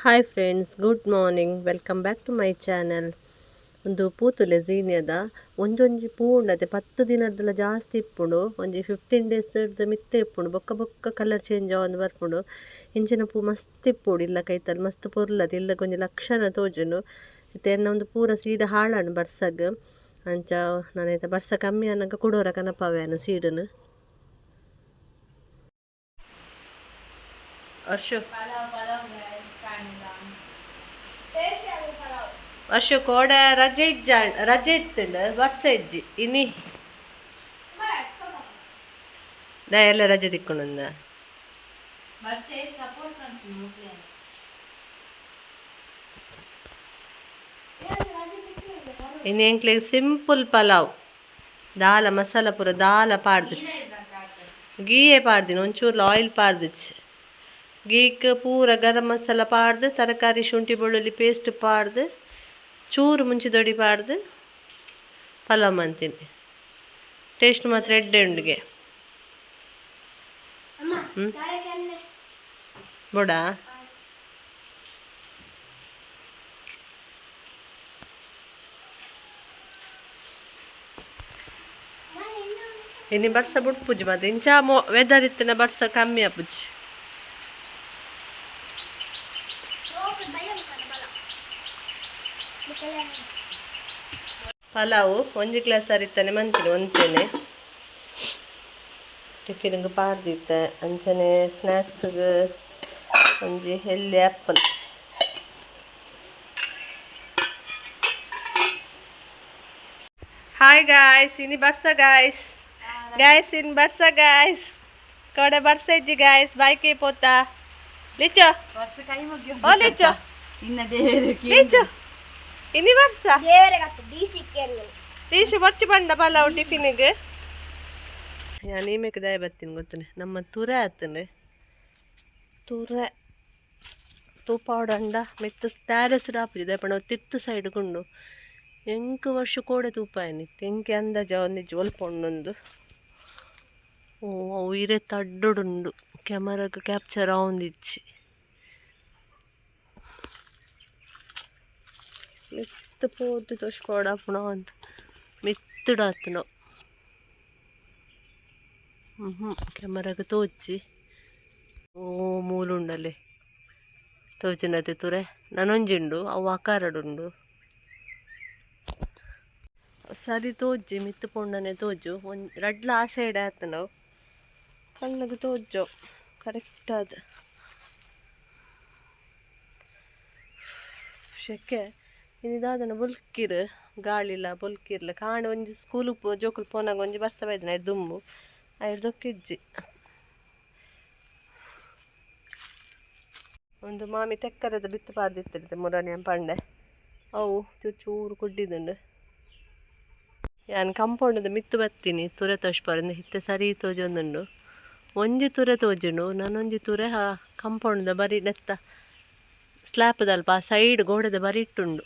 Hi friends, good morning, welcome back to my channel. ಉಂದು ಪೂತುಲೆ ಝೀನಿಯದ ಒಂಜೊಂಜಿ ಪೂ ಉಂಡತೆ 10 ದಿನದಲ ಜಾಸ್ತಿ ಇಪ್ಪುಂಡು, ಒಂಜಿ 15 ಡೇಸ್ ಮಿತ್ತೆ ಇಪ್ಪುಂಡು, ಬೊಕ್ಕ ಬೊಕ್ಕ ಕಲರ್ ಚೇಂಜ್ ಆವೊಂದು ಬರ್ಪುಂಡು. ಇಂಚಿನ ಪೂ ಮಸ್ತ್ ಇಪ್ಪುಡು ಇಲ್ಲ ಕೈತಲ್ ಮಸ್ತ್ ಪೊರ್ಲದ ಇಲ್ಲ ಒಂಜಿ ಲಕ್ಷಣ ತೋಜುಂಡು. ಇತ್ತೆ ಎನ್ನ ಒಂದು ಪೂರ ಸೀಡ್ ಹಾಳಾಂಡ್ ಬರ್ಸಗ್, ಅಂಚ ನಾನೈತ ಬರ್ಸ ಕಮ್ಮಿ ಆನಗ ಕುಡೋರ ಕನಪಾವೆ ಸೀಡನ್ನು. ವರ್ಷ ವರ್ಷ ಕೋಡೆ ರಜೆ ಇಜ್ಜ, ರಜೆ ಇತ್ತುಂಡು, ವರ್ಷ ಇಜ್ಜಿ ಇನಿ ಎಲ್ಲ ರಜೆ ತಿಕ್ಕೊಂಡ. ಇನ್ನು ಎಂಕ್ಲೆಗ್ ಸಿಂಪಲ್ ಪಲಾವ್, ದಾಲ ಮಸಾಲ ಪೂರ ದಾಲ ಪಾಡ್ದಿಚ್ಚಿ, ಗೀಯೇ ಪಾಡ್ದಿನಿ, ಒಂಚೂರು ಆಯಿಲ್ ಪಾಡ್ದಿಚ್ಚಿ, ಗೀಕ್ ಪೂರ ಗರಂ ಮಸಾಲ ಪಾಡ್ದು, ತರಕಾರಿ ಶುಂಠಿ ಬೆಳ್ಳುಳ್ಳಿ ಪೇಸ್ಟ್ ಪಾಡ್ದು, ಚೂರು ಮುಂಚಿದೊಡಿ ಪಾಡ್ದು ಪಲಾವ್ ಮಂತೀನಿ. ಟೇಸ್ಟ್ ಮಾತ್ರ ಎಡ್ಡೆ ಉಂಡಿಗೆ. ಹ್ಞೂ ಬೋಡಾ ಇನ್ನು ಬರ್ಸ ಬುಡ್ಪುಜಿ ಮಾತ್ರ, ಇಂಚ ವೆದರ್ ಇತ್ತಿನ ಬರ್ಸ ಕಮ್ಮಿ ಆಪುಜಿ. ಪಲಾವು ಒಂಜಿ ಗ್ಲಾಸ್ ಅರಿತಾನೆ ಮಂತಿನಿ ಒಂತೇನೆ ಟಿಫಿನ್ಗೆ ಪಾಡ್ದಿತ್ತೆ, ಅಂಚನೆ ಸ್ನ್ಯಾಕ್ಸ್ಗೆ ಒಂಜಿ ಎಲ್ಲಿ ಆ್ಯಪಲ್. ಹಾಯ್ ಗಾಯ್ಸ್, ಇನಿ ಬರ್ಸ ಗಾಯ್ಸ್, ಗಾಯ್ಸ್ ಇನ್ ಬರ್ಸ ಗಾಯ್ಸ್, ಕೋಡೆ ಬರ್ಸ ಇಜ್ಜಿ ಗಾಯ್ಸ್. ಬಾಯ್ಕೆ ಪೋತಾ ಲಿಚ್ಚೋ ಓ ಲಿಚ್ಚೋ ಲಿಚ್ಚೋ ಇನಿ ಬರ್ಸ ಟೀಶು ಬೊಚ್ಚು ಬಂಡ ಪಲಾವ್ ಟಿಫಿನಿಗೆ. ഞാൻ ಈ ಮೇಕ್ ದಾಯ ಬತ್ತೀನಿ ಗೊತ್ತನೆ, ನಮ್ಮ ತುರೆ ಆತನೆ ತುರೆ ತೂಪಾವಡಂಡ ಮೆತ್ತ ಟ್ಯಾರೆಸ್ ಆಪುಜಿ ದಾಯಪಂಡ ತಿರ್ತು ಸೈಡ್ ಗುಂಡು. ಎಂಕ್ ವರ್ಷ ಕೋಡೆ ತೂಪಾಯನಿ ತೆಂಕೆ ಅಂದಾಜ ಒಂದಿಜ್ಜಿ ಒಲ್ಪ ಉಂಡೊಂದು. ಓ ಅವು ಇರೆ ತಡ್ಡುಡುಂಡು, ಕ್ಯಾಮರಾಗ್ ಕ್ಯಾಪ್ಚರ್ ಆವೊಂದಿಜ್ಜಿ. ಮಿತ್ತು ಪೋದು ತೋಷ್ಪಾಡಾಪುಣ ಅಂತ ಮಿತ್ತುಡಾತುನ. ಹ್ಞೂ ಕ್ಯಾಮರಾಗ್ ತೋಜ್ಜಿ. ಓ ಮೂಲುಂಡಲೆ ತೋಜಿನತೆ ತುರೆ ನನೊಂಜಿ ಉಂಡು, ಅವು ಆಕಾರಡುಂಡು. ಸರಿ ತೋಜ್ಜಿ, ಮಿತ್ತು ಪೋಂಡನೆ ತೋಜು. ಒಂಜಿ ರಡ್ಲ ಆ ಸೈಡ್ ಆತನವು ಕಣ್ಣಗೆ ತೋಜು ಕರೆಕ್ಟ್ ಆದ್. ಶೆಕೆ ಇನಿ ದಾದನ ಬೊಲ್ಕಿರ್ ಗಾಳಿಲ ಬೊಲ್ಕಿರ್ಲ ಕಾಂಡೆ ಒಂಜಿ ಸ್ಕೂಲು ಜೋಕುಲು ಪೋನಾಗ ಒಂಜಿ ಬರ್ಸ ಬೈದಿನ ಐರ್ ದುಂಬು ಐರ್ದೊಕ್ಕಿಜ್ಜಿ. ಒಂದು ಮಾಮಿ ತೆಕ್ಕರದ ಬಿತ್ತು ಪಾಡ್ದಿತ್ತಿರ್ತೆ ಮುರಾನಿ ಪಂಡೆ, ಅವು ಚೂರು ಚೂರು ಕುಡ್ಡಿದುಂಡು. ಯಾನ್ ಕಂಪೌಂಡದ ಮಿತ್ತು ಬತ್ತೀನಿ ತುರೆ ತೋಜ್ಪಾರಂದು ಇತ್ತೆ ಸರಿ ತೋಜೊಂದುಂಡು. ಒಂಜಿ ತುರೆ ತೋಜುಂಡು, ನನೊಂಜಿ ತುರೆ ಆ ಕಂಪೌಂಡ್ದ ಬರಿ ನೆತ್ತ ಸ್ಲ್ಯಾಪ್ದಲ್ಪ ಆ ಸೈಡ್ ಗೋಡೆದ ಬರಿ ಇಟ್ಟುಂಡು.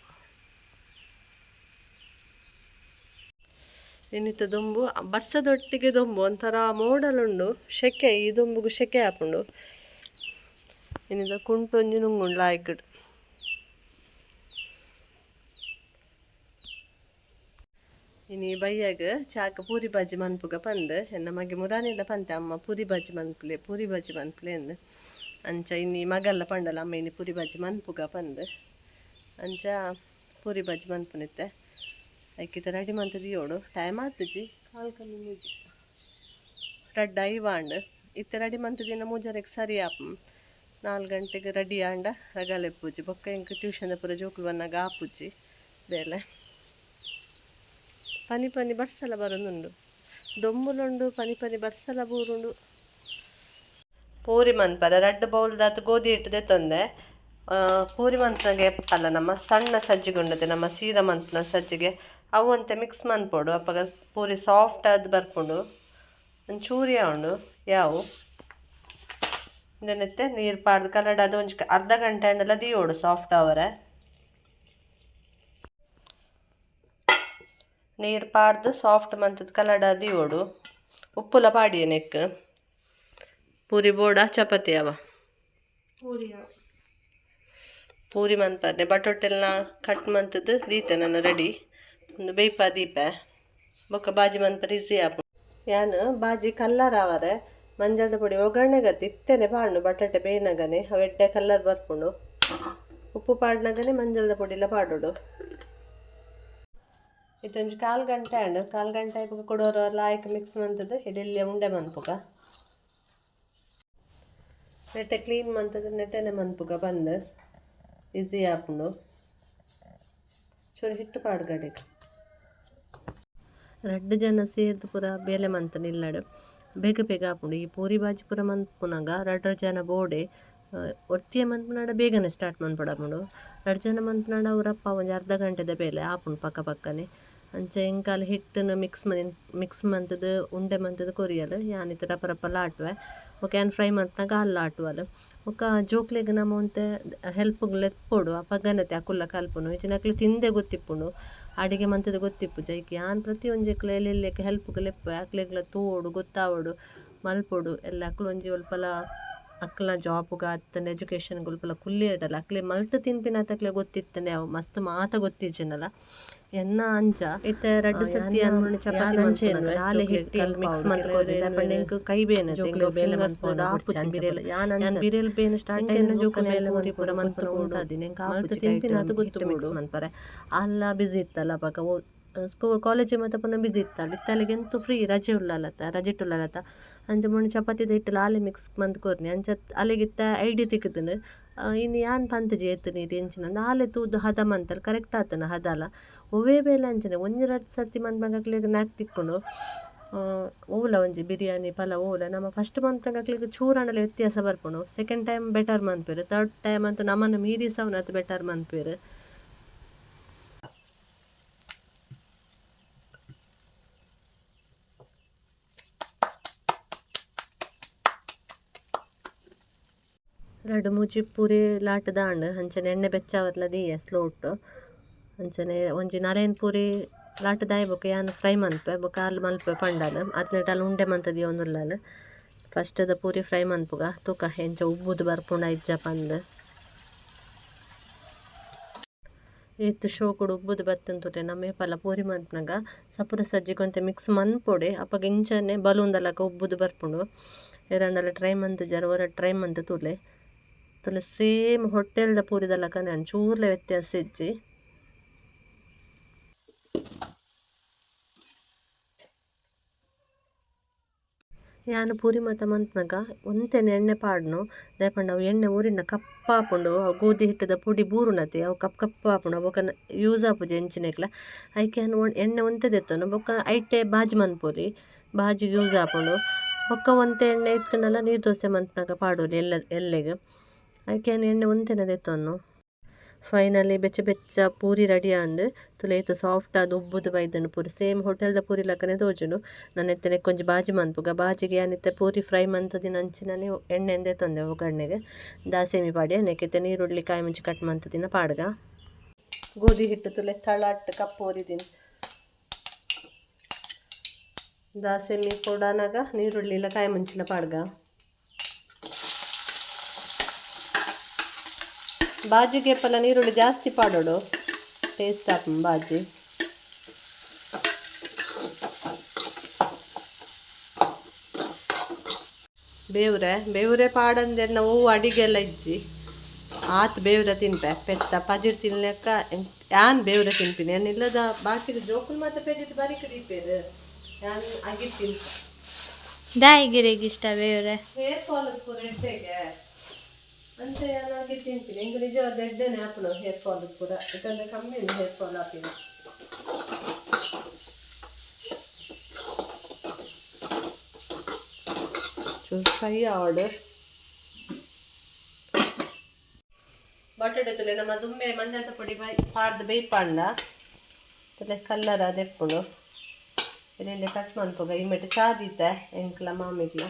ಇನ್ನಿತ್ತ ದೊಂಬು ಬರ್ಸದೊಟ್ಟಿಗೆ ದೊಂಬು ಒಂಥರ ಮೋಡಲುಂಡು, ಶೆಕೆ ಈ ದೊಂಬುಗು ಶೆಕೆ ಆಪುಂಡು. ಇನ್ನಿದ ಕುಂಟು ಒಂಜಿ ನುಂಗುಂಡು ಲಾಯ್ಕ್ಡ್. ಇನಿ ಬಯ್ಯಾಗ ಚಾಕ್ ಪೂರಿ ಬಾಜಿ ಮನ್ಪುಗ ಪಂದ್ ಎನ್ನ ಮಗೆ ಮುರಾನಿಲ ಪಂತೆ, ಅಮ್ಮ ಪೂರಿ ಬಾಜಿ ಮನ್ಪುಲೆ ಪೂರಿ ಬಾಜಿ ಮನ್ಪುಲೆ ಅಂದ್. ಅಂಚ ಇನಿ ಮಗಲ್ಲ ಪಂಡಲ ಅಮ್ಮ ಇನಿ ಪೂರಿ ಬಾಜಿ ಮನ್ಪುಗ ಪಂದ್, ಅಂಚ ಪೂರಿ ಬಾಜಿ ಮನ್ಪುನಿತ್ತೆ. ಐಕಿತ ರೆಡಿ ಮಂತ್ ದಿಯೋಡು, ಟೈಮ್ ಆತುಜಿ, ಕಾಲ್ ಕಮ್ಮಿ ಮೂಜಿ ರಡ್ಡ್ ಐವಾಂಡ್. ಇತ್ತೆ ರೆಡಿ ಮಂತ್ ದಿನ ಮೂಜರೆಗ್ ಸರಿ ಆಪ್, 4 ಗಂಟೆಗೆ ರೆಡಿ ಆಂಡ ರಗಲೆ ಪೂಜಿ ಬೊಕ್ಕ ಎಂಕ್ ಟ್ಯೂಷನ್ ಪೂರ ಜೋಕುಲು ಬನ್ನಾಗ ಆಪುಜಿ ಬೇಲೆ. ಪನಿ ಪನಿ ಬರ್ಸಲ ಬರೋದುಂಡು, ದೊಂಬುಲುಂಡು, ಪನಿ ಪನಿ ಬರ್ಸಲ ಬೂರುಂಡು. ಪೂರಿ ಮನ್ಪರ ರಡ್ಡ್ ಬೌಲ್ದಾತ್ ಗೋಧಿ ಹಿಟ್ಟು ದೆತ್ತೊಂದೆ. ಪೂರಿ ಮನ್ಪುನಗ ಅಲ್ಲ ನಮ್ಮ ಸಣ್ಣ ಸಜ್ಜಿಗೆ ಉಂಡತೆ ನಮ್ಮ ಸೀರಾ ಮನ್ಪುನ ಸಜ್ಜಿಗೆ, ಅವು ಒಂತೆ ಮಿಕ್ಸ್ ಮನ್ಪೊಡು, ಅಪಗ ಪೂರಿ ಸಾಫ್ಟ್ ಆದ್ ಬರ್ಪುಂಡು. ಒಂಚೂರು ಉಂಡು ಯಾವು ಇಂದೆನೆತ್ತೆ ನೀರು ಪಾಡ್ದು ಕಲಡಾದ್ ಒಂಜಿ ಅರ್ಧ ಗಂಟೆ ಆಂಡಲ ದೀವೊಡು ಸಾಫ್ಟ್ ಆವರೆ. ನೀರು ಪಾಡ್ದು ಸಾಫ್ಟ್ ಮಂತುದು ಕಲಡ ದೀವೊಡು. ಉಪ್ಪುಲ ಪಾಡಿಯೆ ನೆಕ್. ಪೂರಿ ಬೋಡ ಚಪಾತಿ ಅವ ಪೂರಿ ಮನ್ಪರ್ನೆ ಬಟೊಟೆಲ್ಲ ಕಟ್ ಮಂತದ್ದು ದೀತೆ ನಾನು ರೆಡಿ ಒಂದು ಬೇಯ್ಪ ದೀಪ ಬೊಕ್ಕ ಬಾಜಿ ಮನ್ಪರೆ ಈಸಿ ಆಪು. ಯಾನ್ ಬಾಜಿ ಕಲ್ಲರ್ ಆವರೆ ಮಂಜಲ್ದ ಪೊಡಿ ಒಗ್ಗರಣೆ ಗತಿ ಇತ್ತೇನೆ ಪಾಡ್ನು ಬಟಾಟೆ ಬೇಯ್ನಗನೆ ಅವು ಎಡ್ಡೆ ಕಲ್ಲರ್ ಬರ್ಪುಂಡು. ಉಪ್ಪು ಪಾಡ್ನಗನೆ ಮಂಜಲ್ದ ಪೊಡಿಲ ಪಾಡೋಡು. ಇತ್ತೊಂಜಿ ಕಾಲು ಗಂಟೆ ಆಂಡ್. ಕಾಲು ಗಂಟೆ ಆಯ್ಪುಗ ಕೊಡೋರು ಲಾಯ್ಕ್ ಮಿಕ್ಸ್ ಮಂತದ್ದು ಎಲ್ಯ ಉಂಡೆ ಮನ್ಪುಗ. ನೆಟ್ಟೆ ಕ್ಲೀನ್ ಮಂತದ್ದು ನೆಟ್ಟೆನೆ ಮನ್ಪುಗ ಬಂದು ಈಸಿ ಆಪುಂಡು. ಚೂರು ಹಿಟ್ಟು ಪಾಡ್ಗಡೆಗ್ ರಡ್ಡ್ ಜನ ಸೇರ್ದ್ ಪೂರ ಬೇಲೆ ಮಂತುಂಡು ಇಲ್ಲಡ್ ಬೇಗ ಬೇಗ ಆಪುಂಡು. ಈ ಪೂರಿ ಬಾಜಿ ಪೂರ ಮನ್ಪುನಗ ರಡ್ಡ್ ರಡ್ಡ್ ಜನ ಬೋಡೆ. ಒರ್ತಿಯೇ ಮನ್ಪುನಾಡ ಬೇಗನೆ ಸ್ಟಾರ್ಟ್ ಮನ್ಪೊಡಾಪುಂಡು. ರಡ್ಡ್ ಜನ ಮನ್ಪುನಾಡ ಅವರಪ್ಪ ಒಂಜಿ ಅರ್ಧ ಗಂಟೆದ ಬೇಲೆ ಆಪುಂಡು ಪಕ್ಕ ಪಕ್ಕನೆ. ಅಂಚ ಎಂಕಾಲ ಹಿಟ್ಟನ್ನು ಮಿಕ್ಸ್ ಮಿಕ್ಸ್ ಮಂತುದು ಉಂಡೆ ಮಂತುದು ಕೊರಿಯಲ್. ಯಾನ್ ಇತ್ತೆ ರಪ್ಪ ರಪ್ಪ ಲಾಟುವೆ ಬೊಕ ಯಾನ್ ಫ್ರೈ ಮನ್ಪುನಗ ಆಲ್ ಲಾಟುವಲ್. ಬೊಕ ಜೋಕ್ಲೆಗ್ ನಮ ಒಂತೆ ಹೆಲ್ಪ್ಗ್ ಲೆಪ್ಪೊಡು ಅಪಗನತೆ ಅಕುಲ್ಲ ಕಲ್ಪುನು. ಇಜ್ಜಿಂಡ ಅಕ್ಲೆ ತಿಂದೆ ಗೊತ್ತಿಪ್ಪುಂಡು ಅಡಿಗೆ ಮಂತುದು ಗೊತ್ತಿಪ್ಪುಜ. ಐಕ್ ಯಾನ್ ಪ್ರತಿಯೊಂಜೆಕ್ಲ ಎಲ್ಲೆಲ್ಲೆಕ್ ಹೆಲ್ಪ್ಗ್ ಲೆಪ್ಪುವೆ. ಅಕ್ಲೆಗ್ಲ ತೂವೊಡು ಗೊತ್ತಾವೊಡು ಮಲ್ಪೊಡು ಎಲ್ಲ. ಅಕ್ಲು ಒಂಜಿ ಒಲ್ಪಲ ಅಕ್ಲ್ನ ಜಾಬುಗ ಅತ್ತಂಡ ಎಜುಕೇಷನ್ಗ್ ಒಲ್ಪಲ ಕುಲ್ಲಿಯೆರ್ಡಲ ಅಕ್ಲೆ ಮಲ್ತ್ ತಿನ್ಪಿನಾತ್ ಅಕ್ಲೆ ಗೊತ್ತಿತ್ತಂಡೆ ಅವು ಮಸ್ತ್ ಮಾತ ಗೊತ್ತಿಜ್ಜಿಂಡಲ ಎನ್ನ ಅಂಚ. ಇತ್ತೆ ರಡ್ಡ್ ಸರ್ತಿ ಯಾನ್ ಚಪಾತಿ ಮನ್ಪುನಗ ಆಲೆ ಹಿಟ್ಟು ಮಿಕ್ಸ್ ಮಂತ್ ಕೊರ್ದು ಪಂಡ ಎಂಕ್ ಕೈ ಬೇನೆ ಬೇಲೆ ಮನ್ಪುನ ಆಪುಜಿ ಬಿರೆಲ್. ಯಾನ್ ಬಿರೆಲ್ ಬೇನೆ ಸ್ಟಾರ್ಟ್ ಆಯಿನ ಜೋಕು ಬೇಲೆ ಪೂರಿ ಪೂರ ಮನ್ಪುನ ಉಂತಾದಿನಿ. ಎಂಕ್ ಆಪುಜಿ ತಿನ್ಪಿನಾತ್ ಗೊತ್ತು ಮಿಕ್ಸ್ ಮನ್ಪರೆ. ಅಲ್ಲ ಬಿಸಿ ಇತ್ತಲ್ಲ ಅಪಗ ಸ್ಕೂಲ್ ಕಾಲೇಜ್ ಮಾತ ಪುನಃ ಬಿಸಿ ಇತ್ತಲ್ಲ. ಇತ್ತಲೆಗ್ ಎಂತು ಫ್ರೀ ರಜೆ ಉಲ್ಲಲತ್ತ ರಜೆಟ್ ಉಲ್ಲಲತ್ತ. ಅಂಚ ಮೊನ್ನೆ ಚಪಾತಿದ ಹಿಟ್ಟುಲ ಆಲೆ ಮಿಕ್ಸ್ ಮಂತ್ ಕೊರ್ನಿ. ಅಂಚ ಅಲೆಗಿತ್ತ ಐಡಿಯಾ ತಿಕ್ಕುದುಂಡು. ಇನಿ ಯಾನ್ ಪಂತುಜಿ ಏತ್ ನೀರು ಎಂಚಿನ ಆಲೆ ತೂದು ಹದ ಮಂತಲ್ ಕರೆಕ್ಟ್ ಆತನ ಹದಲ. ಒವ್ವೇ ಬೇಲೆ ಅಂಚನೆ ಒಂಜಿ ರಡ್ಡ್ ಸರ್ತಿ ಮನ್ಪುನಗ ಅಕ್ಲೆಗ್ ನ್ಯಾಕ್ ತಿಕ್ಕುಂಡು. ಓಲ ಒಂಜಿ ಬಿರಿಯಾನಿ ಪಲಾವ್ ಓಲ ನಮ ಫಸ್ಟ್ ಮನ್ಪುನಗ ಅಕ್ಲೆಗ್ ಚೂರಾಂಡಲ ವ್ಯತ್ಯಾಸ ಬರ್ಪುಂಡು. ಸೆಕೆಂಡ್ ಟೈಮ್ ಬೆಟರ್ ಮನ್ಪುವೆರ್. ಥರ್ಡ್ ಟೈಮ್ ಅಂತೂ ನಮನ ಮೀರಿಸವನತ್ ಬೆಟರ್ ಮನ್ಪುವೆರ್. ರಡ್ಡ್ ಮೂಜಿ ಪೂರಿ ಲಾಟುದಾಂಡ್. ಅಂಚನೆ ಎಣ್ಣೆ ಬೆಚ್ಚಾವರ್ಲ ದೀಯೆ ಸ್ಲೋಟ್. ಅಂಚನೆ ಒಂಜಿ ನಾಲೈನ್ ಪೂರಿ ಲಾಟುದಾಯಿ ಬೊಕ ಯಾನ್ ಫ್ರೈ ಮನ್ಪೆ ಬೊಕ ಆಲ್ ಮಲ್ಪೆ ಪಂಡಲ್. ಅತ್ನೆಟ್ ಆಲ್ ಉಂಡೆ ಮಂತ ದೀವೊಂದುಲ್ಲಲ್. ಫಸ್ಟ್ ದ ಪೂರಿ ಫ್ರೈ ಮನ್ಪುಗ ತೂಕ ಎಂಚ ಉಬ್ಬುದು ಬರ್ಪುಂಡ ಇಜ್ಜ ಪಂದ್. ಏತ್ ಶೋಕುಡು ಉಬ್ಬುದು ಬತ್ತುಂದು ತೂಲೆ. ನಮ ಏಪಲ ಪೂರಿ ಮನ್ಪುನಗ ಸಪುರ ಸಜ್ಜಿಗೆ ಒಂತೆ ಮಿಕ್ಸ್ ಮನ್ಪೊಡೆ ಅಪಗ ಇಂಚನೆ ಬಲೂನ್ದಲಕ ಉಬ್ಬುದು ಬರ್ಪುಂಡು. ಏರಾಂಡಲ ಟ್ರೈ ಮಂತುಜಾರ್ ಒರ ಟ್ರೈ ಮಂತ್ ತೂಲೆ. ತೂಲೆ ಸೇಮ್ ಹೋಟೆಲ್ದ ಪೂರಿದಲಕನೆ ಚೂರ್ಲ ವ್ಯತ್ಯಾಸ ಇಜ್ಜಿ. ಯಾನ್ ಪೂರಿ ಮಾತ ಮನ್ಪುನಗ ಒಂತೆನೆ ಎಣ್ಣೆ ಪಾಡ್ನು. ದಾಯೆ ಪಂಡ ಅವು ಎಣ್ಣೆ ಊರಿಂಡ ಕಪ್ಪಾಪುಂಡು. ಅವು ಗೋಧಿ ಹಿಟ್ಟದ ಪೊಡಿ ಬೂರುನತೆ ಅವು ಕಪ್ ಕಪ್ಪಾಪುಂಡು. ಬೊಕ ಯೂಸ್ ಆಪುಜಿ ಎಂಚಿನೆಗ್ಲ. ಐಕ್ ಯಾನ್ ಎಣ್ಣೆ ಒಂತೆ ದೆತ್ತೊನು ಬೊಕ ಐಟೆ ಬಾಜಿ ಮನ್ಪೊಲಿ. ಬಾಜಿಗ್ ಯೂಸ್ ಆಪುಂಡು. ಬೊಕ ಒಂತೆ ಎಣ್ಣೆ ಇತ್ತುಂಡಲ ನೀರು ದೋಸೆ ಮನ್ಪುನಗ ಪಾಡೊಲಿ ಎಲ್ಲ ಎಲ್ಲೆಗ್. ಐಕ್ ಯಾನ್ ಎಣ್ಣೆ ಒಂತೆನೆ ದೆತ್ತೊನು. ಫೈನಲಿ ಬೆಚ್ಚ ಬೆಚ್ಚ ಪೂರಿ ರೆಡಿ ಆಂಡ್. ತೂಲೆ ಏತ್ ಸಾಫ್ಟ್ ಆದ್ ಉಬ್ಬುದು ಬೈದುಂಡು ಪೂರಿ. ಸೇಮ್ ಹೋಟೆಲ್ದ ಪೂರಿ ಲಕ್ಕನೆ ತೋಜುಂಡು. ನನ ಇತ್ತೆ ನೆಕ್ಕೊಂಜಿ ಬಾಜಿ ಮನ್ಪುಗ. ಬಾಜಿಗ್ ಯಾನ್ ಇತ್ತೆ ಪೂರಿ ಫ್ರೈ ಮಂತುದಿನ ಅಂಚಿನನೆ ಎಣ್ಣೆ ದೆತ್ತೊಂದೆ ಒಗ್ಗರಣೆಗ್. ದಾಸೆಮಿ ಪಾಡ್ಯ ನೆಕ್ ಇತ್ತೆ ನೀರುಳ್ಳಿ ಕಾಯಿ ಮುಂಚಿ ಕಟ್ ಮಂತುದಿನ ಪಾಡ್ಗ. ಗೋಧಿ ಹಿಟ್ಟು ತೂಲೆ ತಳಟ್ ಕಪ್ಪು ಒರಿದಿನಿ. ದಾಸೆಮಿ ಪೊಡಾನಾಗ ನೀರುಳ್ಳಿಲ ಕಾಯಿ ಮುಂಚಿಲ ಪಾಡ್ಗ. ಬಾಜಿಗೆ ಪಲ ನೀರುಳ್ಳಿ ಜಾಸ್ತಿ ಪಾಡೋಡು ಟೇಸ್ಟ್ ಆಪುಂಡು ಬಾಜಿ. ಬೇವ್ರೆ ಬೇವ್ರೆ ಪಾಡಂದೆನ್ನ ಹೂವು ಅಡಿಗೆಲ್ಲ ಇಜ್ಜಿ ಆತ್ ಬೇವ್ರೆ ತಿನ್ಪೆ ಪೆತ್ತ ಪಜಿರ್ ತಿನ್ಲೆಕ್ಕ ಯಾನ್ ಬೇವ್ರೆ ತಿನ್ಪಿನಿ. ಯಾನ್ ಇಲ್ಲದ ಬಾಕಿದ ಜೋಕುಲು ಮಾತ ಪೆಜಿದ್ ಬಾರಿಕ್ ದೀಪೇರು ಯಾನ್ ಅಗಿ ತಿನ್ಪೆ. ದಾಯಿಗಿರೆಗ್ ಇಷ್ಟ ಬೇವ್ರೆ? ಹೇರ್ ಫಾಲ್ ಪೂರ ಎಡ್ಡೆಗೆ ಅಂಚ ಯಾನ್ ಅಗಿ ತಿನ್ಪಿನಿ. ಎಂಕ್ ನಿಜವಾದ ಎಡ್ಡೆನೆ ಆಪುಂಡು ಹೇರ್ ಫಾಲ್ ಪೂರ. ಇತ್ತಂದ್ರೆ ಕಮ್ಮಿ ಉಂಡು ಹೇರ್ ಫಾಲ್ ಆಪಿನ. ಚೂರು ಫ್ರೈ ಆವಡ್. ಬಟಾಟೆ ತುಲೆ ನಮ್ಮ ದುಂಬೆ ಮಂಜಲ್ದ ಪೊಡಿ ಬೈ ಪಾಡ್ದು ಬೇಯ್ಪಾಂಡ ತುಲೆ ಕಲ್ಲರ್ ಅದೆಪ್ಪುಂಡು. ಇಲ್ಲಿ ಕಟ್ ಮನ್ಪುಗ. ಇಮ್ಮೆಟ್ ಚಾ ದೀತೆ ಎಂಕ್ಲ ಮಾಮಿಗ್ಲ.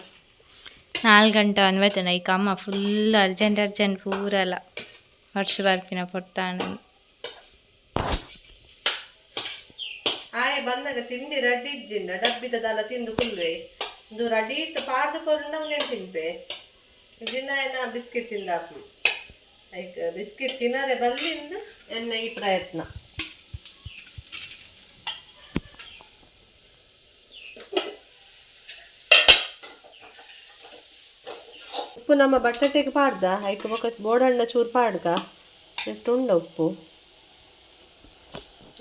4 ಗಂಟೆ ಅನ್ವತನ ಈ ಅಮ್ಮ ಫುಲ್ ಅರ್ಜೆಂಟ್ ಅರ್ಜೆಂಟ್ ಪೂರಲ್ಲ ವರ್ಷ ಬರ್ಪಿನ ಪೊರ್ತಾನ. ಆಯೆ ಬಂದಾಗ ತಿಂಡಿ ರೆಡಿ ಇಜ್ಜಿಂಡ ಡಬ್ಬಿದದಲ್ಲ ತಿಂದು ಕುಲ್ವೆ. ಇಂದು ರೆಡಿ ಇತ್ತು ಪಾಡ್ದು ಕೊರುಂಡ ಉಂದೇನು ತಿನ್ಪೆ. ದಿನ ಏನ ಬಿಸ್ಕೆಟ್ ತಿಂದಾಪು. ಐಕ್ ಬಿಸ್ಕೆಟ್ ತಿನ್ನರೆ ಬಲ್ಲಿಂದ ಎನ್ನ ಈ ಪ್ರಯತ್ನ. ಉಪ್ಪು ನಮ್ಮ ಬಟಾಟೆಗೆ ಪಾಡ್ದ ಐಕ್ ಬೊಕ ಬೋಡಣ್ಣ ಚೂರು ಪಾಡ್ಗ ಎಷ್ಟು ಉಂಡ ಉಪ್ಪು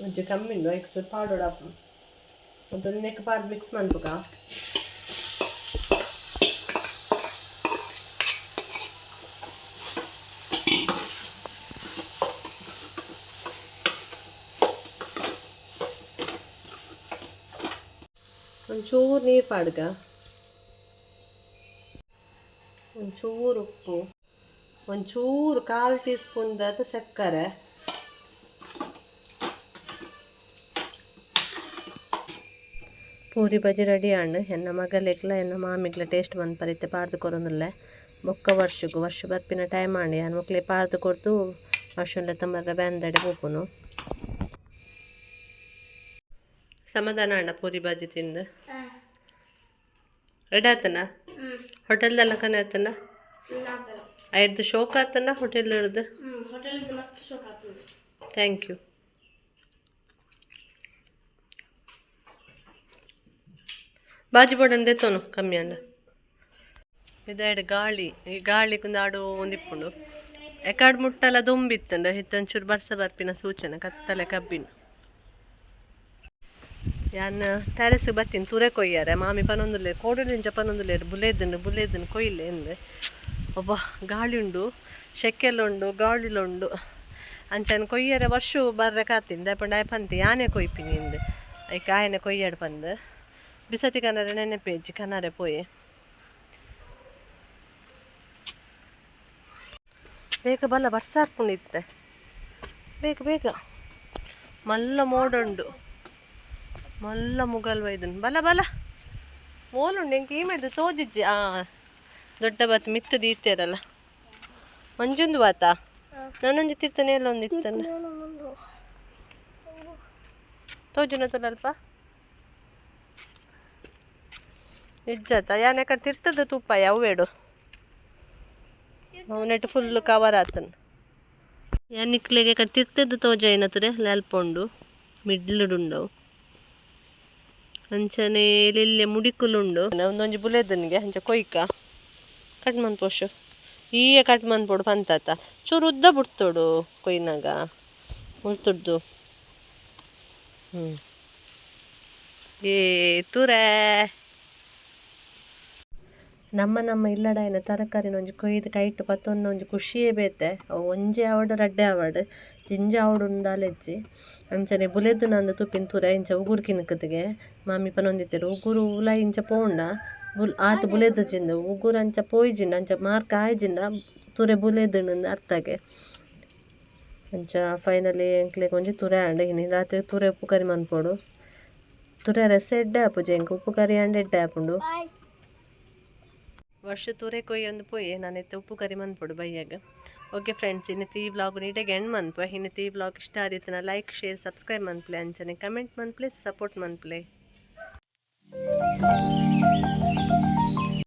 ಒಂಚೂರು ಕಮ್ಮಿ ಉಂಡು ಐಕ್ ಚೂರು ಪಾಡೋಡ ಒಂದೊಂದಕ್ಕೆ ಪಾಡ್ ಮಿಕ್ಸ್ ಮನ್ಪುಗ. ಒಂಚೂರು ನೀರು ಪಾಡ್ಗ, ಒಂಚೂರು ಉಪ್ಪು, ಒಂಚೂರು ಕಾಲು ಟೀ ಸ್ಪೂನ್ದಾದ ಸಕ್ಕರೆ, ಪೂರಿ ಬಜಿ ರೆಡಿ ಆಂಡ್. ಎನ್ನ ಮಗಲೆಗ್ಲ ಎನ್ನ ಮಾಮಿಗ್ಲ ಟೇಸ್ಟ್ ಮನ್ಪರಿತ್ತೆ ಪಾಡ್ದು ಕೊರೊಂದುಲ್ಲೆ. ಬೊಕ್ಕ ವರ್ಷಗು ವರ್ಷ ಬರ್ಪಿನ ಟೈಮ್ ಆಂಡ್ ಯಾನ್ ಮೊಕ್ಲೆ ಪಾಡ್ದು ಕೊರ್ದು ವರ್ಷನ್ಲೆ ತಮ್ಮರ ಬ್ಯಾಂದಡೆ ಪೋಪುನು. ಸಮಾಧಾನ ಅಣ್ಣ ಪೂರಿ ಬಾಜಿ ತಿಂದು ರೆಡಿ ಆತನ ಹೋಟೆಲ್ದಲ್ಲ ಕನೆ ಆತನ ಐದು ಶೋಕ್ ಆತನ ಹೋಟೆಲ್ ಹಿಡ್ದು. Thank you. ಬಾಜಿ ಬೋಡನ್ ದೆತ್ತೋನು ಕಮ್ಮಿ ಅಣ್ಣ. ಇದಾಯ್ಡು ಗಾಳಿ, ಈ ಗಾಳಿ ಕುಂದಾಡು ಒಂದಿಪ್ಪುಂಡು ಎಕಾಡ್ ಮುಟ್ಟಲ ದೊಂಬಿತ್ತಂಡ ಹಿತ್ತೊಂಚೂರು ಬರ್ಸ ಬರ್ಪಿನ ಸೂಚನೆ ಕತ್ತಲೆ ಕಬ್ಬಿನ. ಯಾನ್ ಟೆರೆಸ್ ಬತ್ತೀನಿ ತುರೆ ಕೊಯ್ಯಾರೆ ಮಾಮಿ ಪನೊಂದುಲ್ಲೇರು ಕೋಡುಲಿಂಚ ಪನೊಂದುಲ್ಲೇರು ಬುಲೇದನ್ನು ಬುಲೇದನ್ನು ಕೊಯ್ಲೆ ಎಂದ್. ಒಬ್ಬ ಗಾಳಿ ಉಂಡು, ಶೆಕೆಲ್ಲ ಉಂಡು, ಗಾಳಿಲ ಉಂಡು. ಅಂಚನ್ ಕೊಯ್ಯರೆ ವರ್ಷ ಬರ್ರೆ ಕಾತಿಂದ ದಾಯೆ ಆಯ್ ಪಂತಿ ಯಾನೇ ಕೊಯ್ಪಿನಿ ಇಂದ್ ಐಕ್ ಆಯನೆ ಕೊಯ್ಯಡ್ ಪಂದ್ ಬಿಸತಿ ಕನರೆ ನೆನಪೇಜಿ ಕನರೆ ಪೋಯೆ. ಬೇಗ ಬಲ್ಲ ಬರ್ಸಾರ್ಪುಂಡಿತ್ತೆ ಬೇಗ ಬೇಗ ಮಲ್ಲ ಮೋಡುಂಡು ಮಲ್ಲ ಮುಗಲ್ ವೈದನ್ ಬಲ ಬಲ ಮೋಲುಂಡು ಎಂಕ್ ಈ ಮೇಡ್ದು ತೋಜಿಜ್ಜಿ. ಆ ದೊಡ್ಡ ಬಾತ್ ಮಿತ್ತು ದೀತೇರಲ್ಲ ಮಂಜುಂದು ಬಾತಾ ನಾನೊಂಜಿ ತಿರ್ತನೆ ಎಲ್ಲ ಒಂದು ಇತ್ತನ ತೋಜುನ ತುಲಲ್ಪ ಇಜ್ಜಾತ ಯಾನ್ ಯಾಕಂದ್ರೆ ತಿರ್ತದ ತೂಪ ಯಾವೇಡು ಅವು ನೆಟ್ ಫುಲ್ ಕವರ್ ಆತನ್. ಯಾನ್ ನಿಕ್ಲೆಗ್ ಎಕಡೆ ತಿರ್ತದ ತೋಜಾಯಿನ ತುರೆ ಲೆಲ್ಪ ಉಂಡು ಮಿಡ್ಲುಡುಂಡವು ಅಂಚನೆ ಎಲ್ಯ ಮುಡಿಕುಲು ಉಂಡು. ಒಂದೊಂಜಿ ಬುಲೆದನ್ಗೆ ಅಂಚ ಕೊಯ್ಕ ಕಟ್ ಮನ್ಪೋಶು ಈಯೆ ಕಟ್ ಮನ್ಪೊಡು ಪಂತಾತ ಚೂರು ಉದ್ದ ಬುಡ್ತೋಡು ಕೊಯ್ನಾಗ ಮುಲ್ತುಡ್ದು. ಏ ತುರೆ ನಮ್ಮ ನಮ್ಮ ಇಲ್ಲಡಾಯಿನ ತರಕಾರಿನ ಒಂಜಿ ಕೊಯ್ದು ಕೈಟ್ ಪತ್ತೊಂದು ಒಂಜಿ ಖುಷಿಯೇ ಬೇತೆ. ಅವು ಒಂಜಿ ಆವಡ್ ರಡ್ಡೆ ಆವಡ್ ಜಿಂಜ ಆವಡ್ ಉಂದಾಲೆಜ್ಜಿ. ಅಂಚನೆ ಬುಲೆದ್ ನಂದು ತುಪಿನ ತುರೆ ಇಂಚ ಉಗುರು ಕಿನ್ಕುದಿಗೆ ಮಾಮಿ ಪನೊಂದಿತ್ತೆರ್ ಉಗುರು ಉಲಾಯಿ ಇಂಚ ಪೋಂಡ ಬುಲ್ ಆತ್ ಬುಲೆದುಜಿಂದು ಉಗುರು ಅಂಚ ಪೋಯಿಜಿಂಡ ಅಂಚ ಮಾರ್ಕ್ ಆಯ್ಜಿಂಡ ತುರೆ ಬುಲೆದುಂಡು ಅರ್ಥಗೆ. ಅಂಚ ಫೈನಲಿ ಎಂಕ್ಲೆಗ್ ಒಂಜಿ ತುರೆ ಆಂಡ್. ಇನಿ ರಾತ್ರೆ ತುರೆ ಉಪ್ಪು ಕರಿ ಮನ್ಪೊಡು. ತುರೆ ರಸ ಎಡ್ಡೆ ಆಪುಜಿ ಎಂಕ್ ಉಪ್ಪು ಕರಿ ಆಂಡ ಎಡ್ಡೆ ಆಪುಂಡು. ವರ್ಷ ತುರೆ ಕೊಯ್ಯೊಂದು ಪೋಯೆ ನಾನು ಇತ್ತೆ ಉಪ್ಪು ಕರಿ ಮನ್ಪೊಡು ಬಯ್ಯಗ್. ಓಕೆ ಫ್ರೆಂಡ್ಸ್, ಇನ್ನಿತ್ತೆ ಈ ವ್ಲಾಗ್ ನೀಟಾಗಿ ಎಂಡ್ ಮನ್ಪುವೆ. ಇನ್ನಿತ್ತೆ ಈ ವ್ಲಾಗ್ ಇಷ್ಟ ಆದಿತ್ತಿನ ಲೈಕ್ ಶೇರ್ ಸಬ್ಸ್ಕ್ರೈಬ್ ಮನ್ಪುಲೆ, ಅಂಚನೆ ಕಮೆಂಟ್ ಮನ್ಪುಲೆ, ಸಪೋರ್ಟ್ ಮನ್ಪುಲೆ.